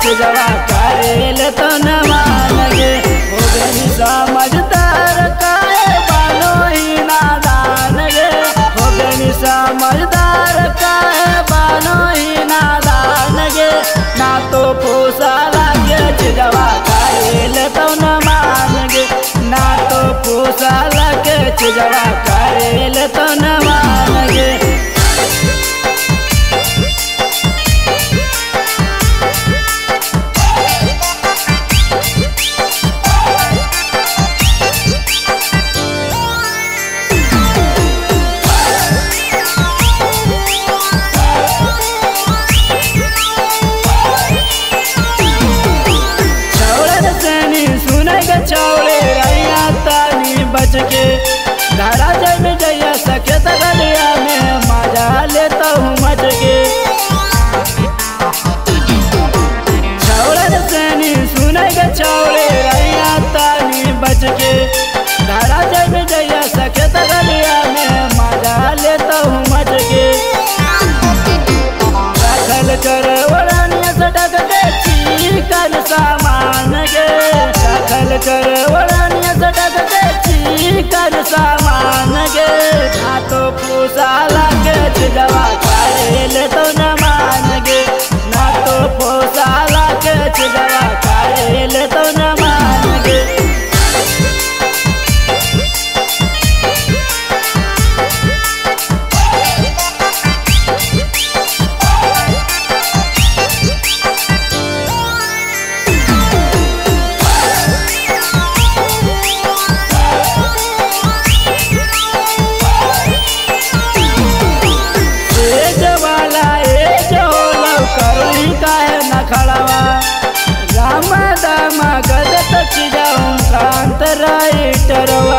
चिजवा करेल तो न मान गे। हो गई समझदार काहे बानो ही नादान गे। हो गई समझदार काहे बानो ही नादान गे। ना तो फूसा लागे चिजवा करेल तो न मान गे। ना तो फूसा लागे चिजवा करेल तो न मान गे। चौड़े रैया तानी बच के धारा जब जैया सके तगलिया में मजा लेता हूँ मच के। छौड़े सैनी सुने के चौड़े रैया तानी बच के धारा जब जैया सके तगलिया में मजा लेता हूँ मच के। रखल कर ओढ़निया सटक के चिकन सामान के। रखल कर ओढ़निया सटक के चिकन सामान गे। ना तो फूसा लागे चिजवा करेल तो न मान गे। ना तो फूसा लागे चिजवा करेल तो न मान गे। राम दामा गदत चिजाऊं कांत राइटरवा।